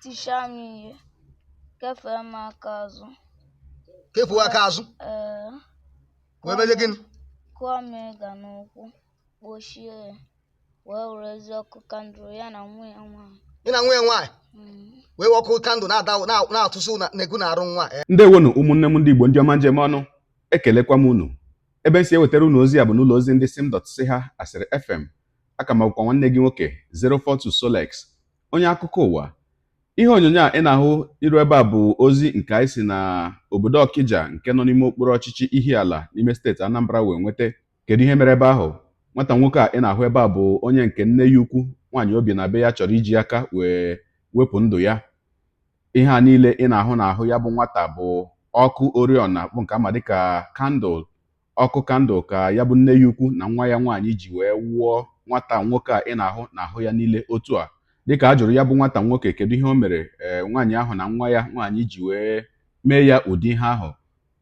Tichaa m ihe, kefee m aka azụ. Kefuo aka azụ? Ee. Wee mezie gịnị? Kụọ m ịga n'ụkwụ, kpochie ya, wee werezie ọkụ kandụl ya na nwa ya nwaanyị. Ị na nwa ya nwaanyị wee ọkụ kandụl na-ada na-atụsụ na-ekwu na-arụ nwa. Ndewonu ụmụnne m ndị Igbo, ndị ọma njem ọnụ, ekelekwa m unu. Ebe m si ewetara unu ozi a bụ n'ụlọ ozi ndị sim dot si ha asịrị FM. Aka m akwụkwọ nwanne gị nwoke 042 Solex, onye akụkọ ụwa. Ihe onyonyo a ị na-ahụ iru ebe a bụ ozi nke anyị si na obodo Ọkịja nke nọ n'ime okpuru ọchịchị Ihiala n'ime steeti Anambra wee nweta. Kedu ihe mere ebe ahụ? Nwata nwoke a ị na-ahụ ebe a bụ onye nke nne ya ukwu, nwaanyị obi na be ya, chọrọ iji aka wee wepụ ndụ ya. Ihe a niile ị na-ahụ n'ahụ ya bụ nwata bụ ọkụ oriọna, bụ nke ama dịka kandụl. Ọkụ kandụl ka ya bụ nne ya ukwu na nwa ya nwaanyị ji wee wụọ nwata nwoke a ị na-ahụ n'ahụ ya niile otu a. Dịka a jụrụ ya bụ nwata nwoke kedu ihe o mere ee nwaanyị ahụ na nwa ya nwaanyị ji wee mee ya ụdị ihe ahụ,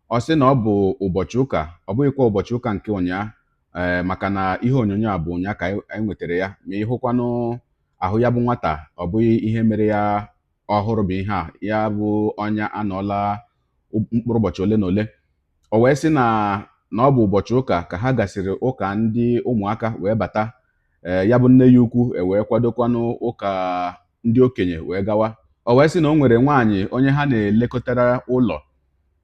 ọ sị na ọ bụ ụbọchị ụka, ọ bụghịkwa ụbọchị ụka nke ụnyaa, ee maka na ihe onyonyo a bụ ụnyaa ka anyị nwetara ya. Ma ịhụkwanụ ahụ ya bụ nwata, ọ bụghị ihe mere ya ọhụrụ bụ ihe a, ya bụ ọnya anọọla mkpụrụ ụbọchị ole na ole. O wee sị na ọ bụ ụbọchị ụka ka ha gasịrị ụka ndị ụmụaka wee bata, ee ya bụ nne ya ukwu ewee kwadokwanụ ụka ndị okenye wee gawa. O wee sị na o nwere nwaanyị onye ha na-elekọtara ụlọ,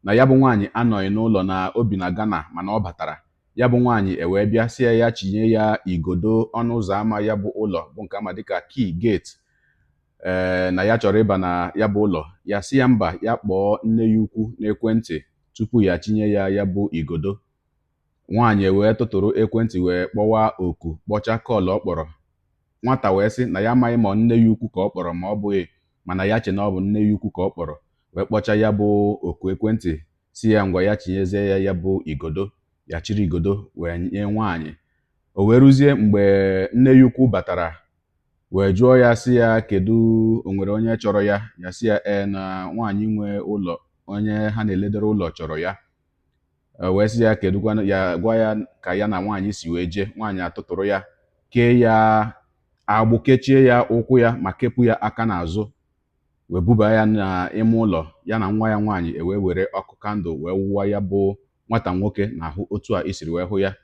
na ya bụ nwaanyị anọghị n'ụlọ, na o bi na Ghana, mana ọ batara. Ya bụ nwaanyị ewee bịa sị ya chinye ya igodo ọnụ ụzọ ámá ya bụ ụlọ, bụ nke ama dịka key gate, ee na ya chọrọ ịba na ya bụ ụlọ. Ya sị ya mba, ya kpọọ nne ya ukwu n'ekwentị tupu ya chinye ya ya bụ igodo. Nwaanyị ewee tụtụrụ ekwentị wee kpọwa oku, kpọchaa call ọ kpọrọ. Nwata wee sị na ya amaghị ma nne ya ukwu ka ọ kpọrọ ma ọ bụghị, mana ya che na ọ bụ nne ya ukwu ka ọ kpọrọ, wee kpọchaa ya bụ oku ekwentị, si ya ngwa, ya chinyezie ya ya bụ igodo. Ya chiri igodo wee nye nwaanyị. O wee ruzie mgbe nne ya ukwu batara wee jụọ ya, sị ya kedu o nwere onye chọrọ ya. Ya sị ya ee, na nwaanyị nwe ụlọ, onye ha na-eledoro ụlọ, chọrọ ya. Wee sị ya kedukwanụ. Ya gwa ya ka ya na nwaanyị si wee jee. Nwaanyị atụtụrụ ya, kee ya agbụ, kechie ya ụkwụ ya ma kepụ ya aka n'azụ, wee buba ya n'ime ụlọ. Ya na nwa ya nwaanyị ewee were ọkụ kandụl wee wụwa ya bụ nwata nwoke n'ahụ otu a isiri wee hụ ya.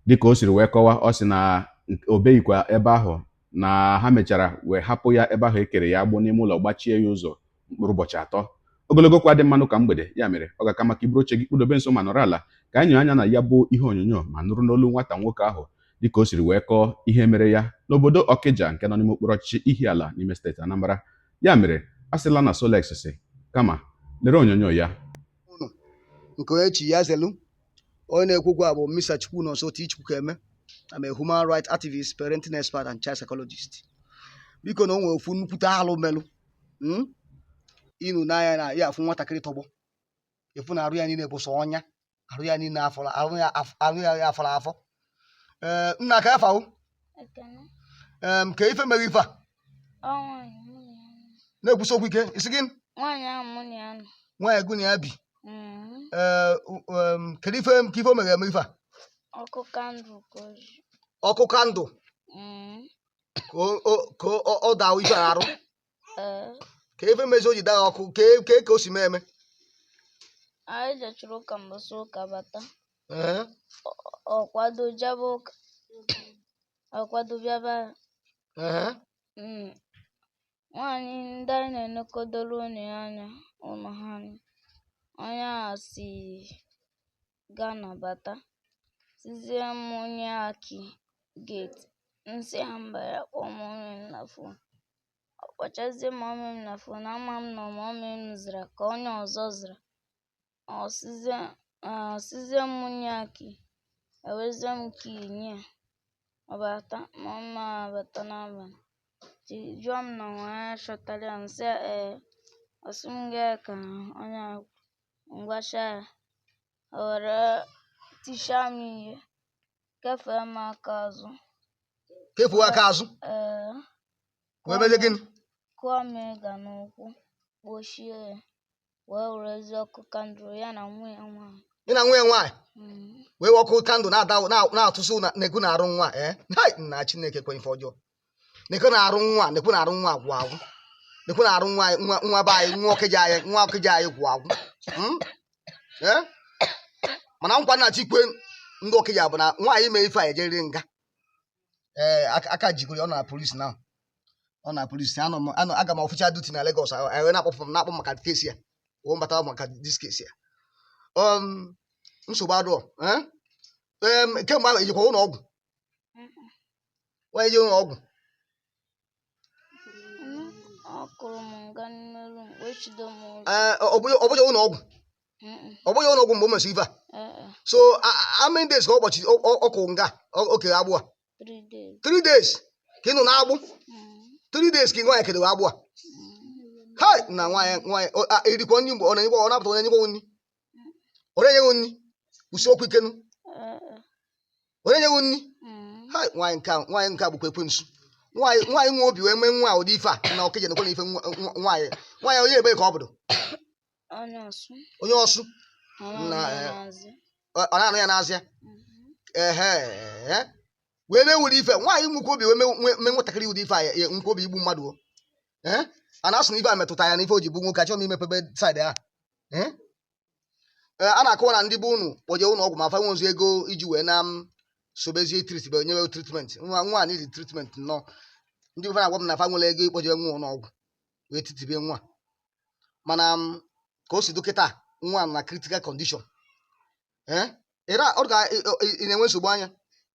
Dịka o siri wee kọwa, ọ sị na o beghịkwa ebe ahụ, na ha mechara wee hapụ ya ebe ahụ e kere ya agbụ n'ime ụlọ, gbachie ya ụzọ mkpụrụ ụbọchị 3. Ogologo kwa dị mmanụ ka mgbede. Ya mere ọ ga-aka maka iburu oche gị, kpụdobe nso ma nọrọ ala ka anyị nyoo anya na ya bụ ihe onyonyo ma nụrụ n'olu nwata nwoke ahụ dịka o siri wee kọọ ihe mere ya n'obodo Ọkịja nke nọ n'ime okpuru ọchịchị Ihiala n'ime steeti Anambra. Ya mere a sịla na Solex si, kama lere onyonyo ya. Unu nke onye chi ya zelu. Onye na-ekwu okwu a bụ Mr. Chukwunonso T. Chukwukeme. I'm a human rights activist, parenting expert and child psychologist. Biko, na o nwere ofu nnukwute alụ melụ. Inu n'anya na ya afụ nwatakịrị tọgbọ efu na arụ ya niile bụ sọ ọnya, arụ ya niile afọrọ, arụ ya arụ ya afọrọ afọ. Ee, nna, ka afa? Ekene. Ka ife mere ife a? Ọ nwaanyị mụ na ya nọ. Na-ekwusi okwu ike, isi gị? Nwaanyị ahụ mụ na ya nọ. Nwaanyị gụ na ya bi? Mm. Ee, kedu ife ka ife o mere eme ife a? Ọkụ kandụl ka o ji. Ọkụ kandụl? Mm. Ka ọ daa ife a arụ? Ee. Ka ife mezi o ji daa ọkụ, ka o si mee eme? Anyị jechara ụka mbọsị ụka bata. Ee. Ọ kwado jebe ụka. Ọ kwado bịaba. Ee. Nwaanyị ndị anyị na-enekodoro ụlọ ya anya, ụlọ ha anya. Onye a si Ghana bata. Sizie m onye aki gate. Nsị ya mba, ya kpọọ mummy m na phone. Ọ kpọchazie mummy m na phone, ama m na mummy m zara ka onye ọzọ zara. Ọ sịzie m nye ya key. Ewezie m key nye ya. Ọ bata, mummy abata n'abalị. Jụọ m na onwe onye chọtara ya, nsị ya ee. Ọ sị m gaa ka onye a ngwacha ya. O were tichaa m ihe, kefee m aka azụ. Kefuo aka azụ? Ee. Wee mezie gịnị? Kụọ m ịga n'ụkwụ, kpochie ya, wee werezie ọkụ kandụl ya na nwa ya nwaanyị. Ị na nwa ya nwaanyị wee ọkụ kandụl na-ada na-atụsụ na-ekwu na-arụ nwa. Ee, hai, nna, Chineke kwe ife ọjọọ. Na-ekwu na-arụ nwa, na-ekwu na-arụ nwa agwụ agwụ. Nekwe na arụ nwa anyị, nwa nwa be anyị, nwa ọkịja anyị, nwa ọkịja anyị gwụ agwụ. Eh? Mana nkwa nna chikwe ndị ọkịja bụ na nwaanyị mee ife a ejeriri nga. Ee, aka jigoro ya, ọ na polisi na ọ na polisi. Anọ m anọ aga m official duty na Lagos, wee na-akpọ m na-akpọ maka case ya, wee mbata maka this case ya. Nsogbu adụọ. Eh? Kemgbe ahụ ejikwa ụlọ ọgwụ? Nwaanyị je ụlọ ọgwụ? Ọ kụrụ m nga n'ime room wee chido m ụzọ. Ee, ọ bụghị ụlọ ọgwụ? Ọ bụghị ụlọ ọgwụ mgbe o mesịrị ife a? Ee. So how many days ka ụbọchị ọ kụrụ nga o kere agbụ a? 3 days. 3 days ka ị nọ n'agbụ? Mm. 3 days ka ị nwaanyị kedewe agbụ a? Hai, na nwaanyị nwaanyị erikwa nri mgbe ọ na-enyekwa, ọ na-apụta, ọ na-enyekwa nri, ọ na-enyeghị nri? Kwụsị okwu ikenu. Ee. Ọ na-enyeghị nri? Mm. Hai, nwaanyị nke a, nwaanyị nke a bụkwa ekwensu. Nwaanyị, nwaanyị nwe obi wee mee nwa ụdị ife a na ọkịja. Nekwe na ife nwaanyị, nwaanyị onye ebe ka ọ bụdo? Onye ọsụ. Onye ọsụ. Ọ na-anụ Na, ya eh, n'azị. ọ na-anụ ya n'azịa? Mhm. Ehe, wee mee wụrụ ife nwaanyị nwekwa obi wee mee nwatakịrị ụdị ife a ya nkwa obi igbu mmadụ o. Ee, a na-asụ na ife a metụtara ya na ife o ji bụ nwoke. Achọghị m imepebe side ahụ. Ee. Ee, a na-akọwa na ndị be unu kpọje ụlọ ọgwụ ma fa nwe ozu ego iji wee na m sobezie treat be nyewe treatment nwa nwa a n'iji treatment nnọọ. Ndị be fa na-agwa m na fa nwere ego ịkpọje nwa ụlọ ọgwụ wee titibie nwa, mana m ka o si dọkịta nwa na critical condition. Ee, ịra ọ dị ka ị na-enwe nsogbu anya?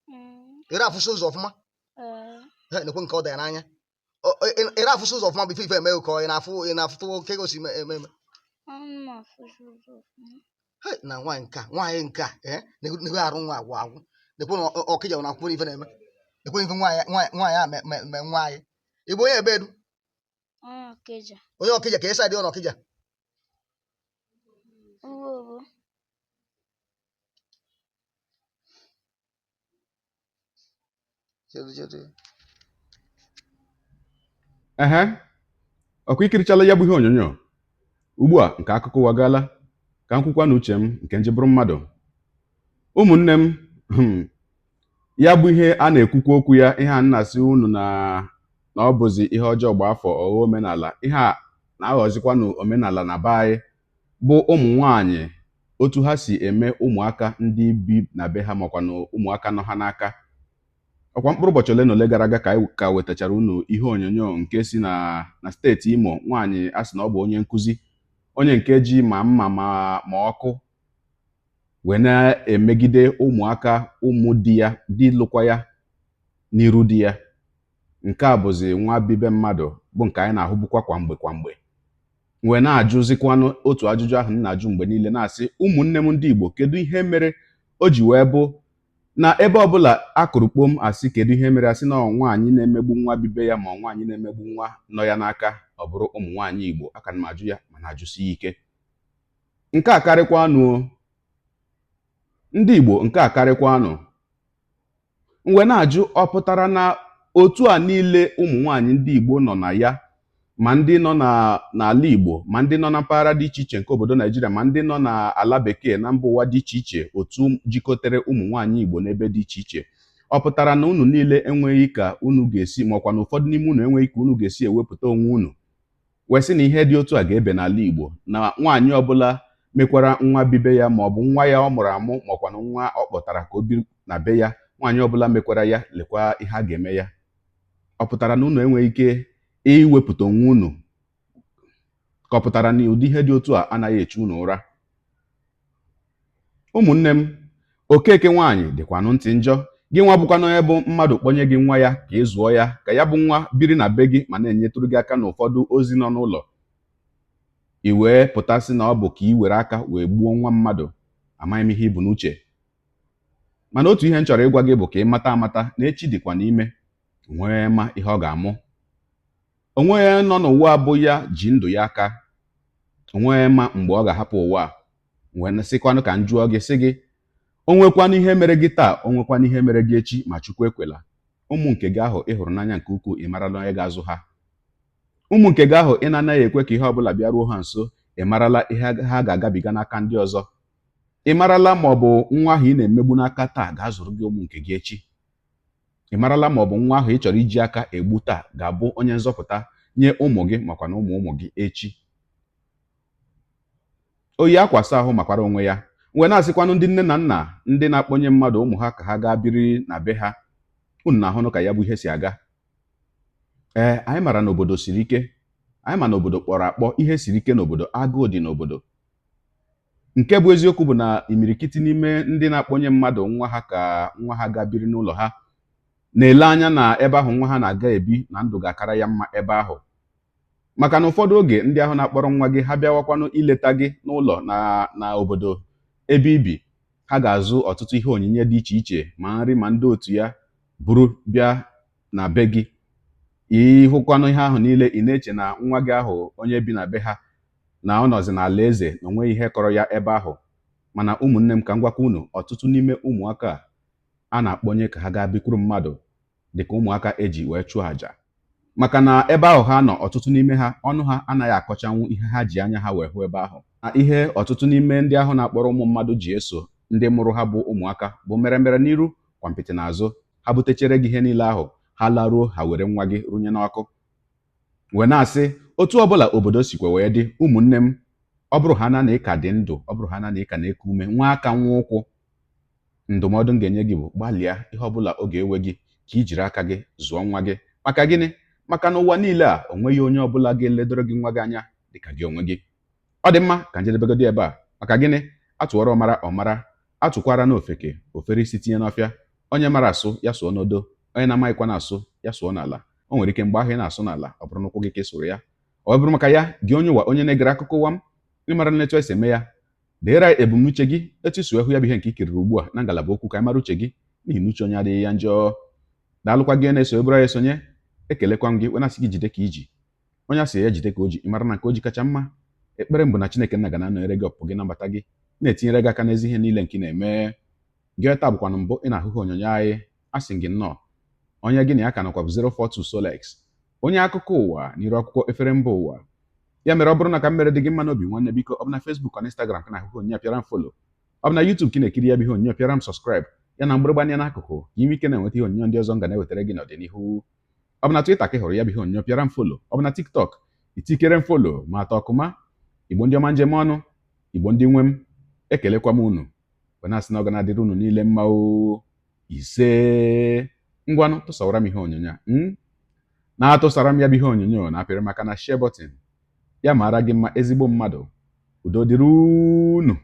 Mm. Ịra afụsị ụzọ ọfụma? Ee. He, nekwe nke ọ dara n'anya. Ịra afụsị ụzọ ọfụma bụ ife ife eme ka ị na-afụ, ị na-afụtụ oke gosi eme eme eme? Ọnụ m afụsị ụzọ ọfụma. He, na nwaanyị nke a, nwaanyị nke a, ee, nekwe arụ nwa agwụ agwụ. Nekwe na ọkịja na akwụkwọ ife na-eme. Nekwe ife nwaanyị nwaanyị nwaanyị a me nwaanyị. Ị bụ onye ebe edu? Onye ọkịja. Onye ọkịja ka esa dị ọ n'ọkịja? Ugbo. Chedu, chedu. Ehe, ọkwa ikirichala ya bụ ihe onyonyo ugbu a nke akụkọ ụwa gaala ka m kwukwa na uche m nke nji bụrụ mmadụ. Ụmụnne m, ya bụ ihe a na-ekwukwa okwu ya, ihe a na-asị unu na ọ bụzi ihe ọjọọ gba afọ ọghọ omenala, ihe a na-aghọzikwanụ omenala na be anyị bụ ụmụ nwaanyị, otu ha si eme ụmụaka ndị bi na be ha makwanụ ụmụaka nọ ha n'aka. Ọkwa mkpụrụ ụbọchị ole na ole gara aga ka anyị ka wetachara unu ihe onyonyo nke si na steeti Imo, nwaanyị a sị na ọ bụ onye nkụzi, onye nke ji ma mma ma ọkụ wee na-emegide ụmụaka ụmụ di ya, di lụkwa ya n'iru di ya. Nke a bụzi nwa bibe mmadụ bụ nke anyị na-ahụbukwa kwa mgbe kwa mgbe, wee na-ajụzikwanụ otu ajụjụ ahụ m na-ajụ mgbe niile, na-asị, ụmụnne m ndị Igbo, kedu ihe mere o ji wee bụ na ebe ọbụla akụrụ kpom asị, kedu ihe mere asị na ọ nwaanyị na-emegbu nwa bibe ya, ma ọ nwaanyị na-emegbu nwa nọ ya n'aka, ọ bụrụ ụmụ nwaanyị Igbo? Aka m ajụ ya ma na-ajụsi ya ike. Nke a karịkwanụ o. Ndị Igbo, nke a karịkwanụ. M wee na-ajụ, ọ pụtara na otu a niile ụmụ nwaanyị ndị Igbo nọ na ya, ma ndị nọ n'ala Igbo, ma ndị nọ na mpaghara dị iche iche nke obodo Naijiria, ma ndị nọ n'ala bekee na mba ụwa dị iche iche, otu jikọtere ụmụ nwaanyị Igbo n'ebe dị iche iche, ọ pụtara na unu niile enweghị ka unu ga-esi, ma ọkwa na ụfọdụ n'ime unu enweghị ka unu ga-esi ewepụta onwe unu wee sị na ihe dị otu a ga-ebe n'ala Igbo, na nwaanyị ọbụla mekwara nwa bibe ya, ma ọ bụ nwa ya ọ mụrụ amụ, ma ọkwa na nwa ọ kpọtara ka o biri na be ya, nwaanyị ọbụla mekwara ya, lekwa ihe a ga-eme ya? Ọ pụtara na unu enweghị ike iwepụta onwe unu, ka ọ pụtara na ụdị ihe dị otu a anaghị echu unu ụra? Ụmụnne m, Okeke nwaanyị dịkwanụ ntị njọ. Gị nwa bụkwanụ onye bụ mmadụ kpọnye gị nwa ya ka ị zụọ ya, ka ya bụ nwa biri na be gị ma na-enyetụrụ gị aka n'ụfọdụ ozi nọ n'ụlọ, i wee pụtasị na ọ bụ ka ị were aka wee gbuo nwa mmadụ. Amaghị m ihe ibu n'uche, mana otu ihe m chọrọ ịgwa gị bụ ka ị mata amata na echi dịkwa n'ime nwee ma ihe ọ ga-amụ. Onwe ya nọ n'ụwa bụ ya ji ndụ ya aka, onwe ma mgbe ọ ga-ahapụ ụwa a. Wee sịkwanụ ka m jụọ gị, sị gị, o nwekwanụ ihe mere gị taa, o nwekwanụ ihe mere gị echi, ma Chukwu ekwela, ụmụ nke gị ahụ ị hụrụ n'anya nke ukwuu, ị marala onye ga-azụ ha? Ụmụ nke gị ahụ ị na-anaghị ekwe ka ihe ọbụla bịaruo ha nso, ị marala ihe ha ga-agabiga n'aka ndị ọzọ? Ị marala ma ọ bụ nwa ahụ ị na-emegbu n'aka taa ga-azụrụ gị ụmụ nke gị echi? Ị marala ma ọ bụ nwa ahụ ị chọrọ iji aka egbu taa ga-abụ onye nzọpụta Nye ụmụ gị makwa na ụmụ ụmụ gị echi. Oyi akwa asa ahụ makwara onwe ya. Wee na-asịkwanụ ndị nne na nna ndị na-akpọnye mmadụ ụmụ ha ka ha gaa biri na be ha, unu na-ahụnụ ka ya bụ ihe si aga. Ee, anyị mara na obodo siri ike, anyị ma na obodo kpọrọ akpọ, ihe siri ike n'obodo, agụụ dị n'obodo. Nke bụ eziokwu bụ na imirikiti n'ime ndị na-akpọnye mmadụ nwa ha ka nwa ha gaa biri n'ụlọ ha na-ele anya na ebe ahụ nwa ha na-aga ebi na ndụ ga-akara ya mma ebe ahụ, maka na ụfọdụ oge ndị ahụ na-akpọrọ nwa gị ha bịawakwanụ ileta gị n'ụlọ na obodo ebe ibi, ha ga-azụ ọtụtụ ihe onyinye dị iche iche, ma nri ma ndị otu ya, buru bịa na be gị. Ịhụkwanụ ihe ahụ niile, ị na-eche na nwa gị ahụ onye bi na be ha na ọ nọzi n'ala eze, na onweghị ihe kọrọ ya ebe ahụ. Mana ụmụnne m, ka m gwakwa unu, ọtụtụ n'ime ụmụaka a na-akpọnye ka ha gaa bikwuru mmadụ dịka ụmụaka eji wee chụọ àjà, maka na ebe ahụ ha nọ, ọtụtụ n'ime ha ọnụ ha anaghị akọchanwu ihe ha ji anya ha wee hụ ebe ahụ. Na ihe ọtụtụ n'ime ndị ahụ na-akpọrọ ụmụ mmadụ ji eso ndị mụrụ ha bụ ụmụaka bụ mere mere n'iru kwampịtị n'azụ. Ha butechere gị ihe niile ahụ, ha laruo, ha were nwa gị runye n'ọkụ. Wee na-asị, otu ọbụla obodo sikwa wee dị, ụmụnne m, ọ bụrụ ha na na ịka dị ndụ, ọ bụrụ ha na na ịka na-eku ume, nwa aka nwa ụkwụ, ndụmọdụ m ga-enye gị bụ gbalịa ihe ọbụla ọ ga-ewe gị ka i jiri aka gị zụọ nwa gị. Maka gịnị? Maka na ụwa niile a, o nweghị onye ọbụla ga-eledoro gị nwa gị anya dịka gị onwe gị. Ọ dị mma ka njedebegodi ebe a. Maka gịnị? Atụọrọ ọmara ọmara, atụkwara n'ofeke ofere isi tinye n'ọfịa. Onye mara asụ ya sụọ n'odo, onye na-amaghịkwa na-asụ ya sụọ n'ala. O nwere ike mgbe ahụ ị na-asụ n'ala, ọ bụrụ n'ụkwụ gị ka ị sụrụ ya. Ọ bụrụ maka ya gị, onye ụwa, onye na-egere akụkọ ụwa m, ịmara na etu esi eme ya, deere anyị ebumnuche gị, etu isi wee hụ ya bụ ihe nke i kiriri ugbu a na ngalaba okwu, ka anyị mara uche gị, n'ihi na uche onye adịghị ya njọ. Daalụkwa gị na-eso eburu anyị esonye. Ekelekwa m gị wee na-asị gị jide ka iji. Onye asị ya jide ka o ji, ịmara na nke o ji kacha mma. Ekpere m bụ na Chineke nna ga na-anọnyere gị, ọpụpụ gị na mbata gị, na-etinyere gị aka n'ezi ihe niile nke ị na-eme. Gị taa bụkwanụ mbụ ị na-ahụhụ onyonyo anyị, asị gị nnọọ. Onye gị na ya ka nọkwa bụ 042 Solex, onye akụkọ ụwa n'iru akwụkwọ efere mba ụwa. Ya mere, ọ bụrụ na ka m mere dị gị mma n'obi, nwanne, biko, ọ bụ na Facebook na Instagram ka na-ahụhụ onyonyo, pịara m follow. Ọ bụ na YouTube ka ị na-ekiri ya bụ ihe onyonyo, pịara m subscribe, ya na mgbịrịgba anya n'akụkụ, ka ime ike na-enweta ihe onyonyo ndị ọzọ m ga na-ewetara gị n'ọdịnihu. Ọ bụ na Twitter ka ị hụrụ ya bụ ihe onyonyo, pịara m follow. Ọ bụ na TikTok, itikere m follow ma atọ ọkụma. Igbo ndị ọma, njem ọnụ, Igbo ndị nwe m, ekelekwa m unu wee na-asị na ọ ga na-adịrị unu niile mma o. Ise. Ngwanụ, tụsawara m ihe onyonyo a, na-atụsara m ya bụ ihe onyonyo, na-apịrị maka na share button. Ya mara gị mma, ezigbo mmadụ. Udo dịrị unu.